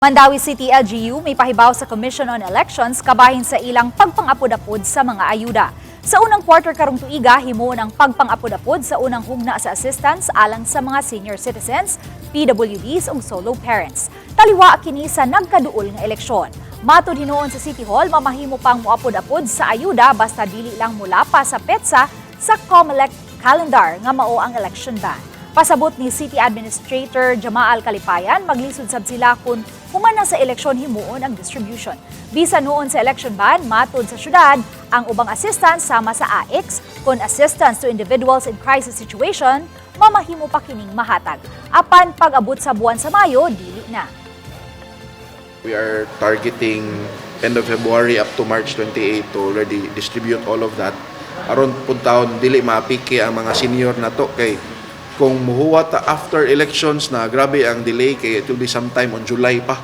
Mandaue City LGU may pahibaw sa Commission on Elections kabahin sa ilang pagpangapod-apod sa mga ayuda. Sa unang quarter karong tuiga, himuon ang pagpangapod-apod sa unang hugna sa assistance alang sa mga senior citizens, PWDs ug solo parents. Taliwa kini sa nagkaduol nga eleksyon. Matod hinuon sa City Hall, mamahimo pang muapod-apod sa ayuda basta dili lang mulapas sa petsa sa COMELEC calendar nga mao ang election ban. Pasabot ni City Administrator Jamaal Kalipayan, maglisod sab sila kung human na sa eleksyon himuon ang distribution. Bisan noon sa election ban, matod sa syudad, ang ubang assistance sama sa AICS, kon assistance to individuals in crisis situation, mamahimo pa kining mahatag. Apan pag-abot sa buwan sa Mayo, dili na. We are targeting end of February up to March 28 to already distribute all of that. Aron pud taon dili mapiki ang mga senior nato kay kung muhuwat ta after elections na, grabe ang delay kay it will be sometime on July pa.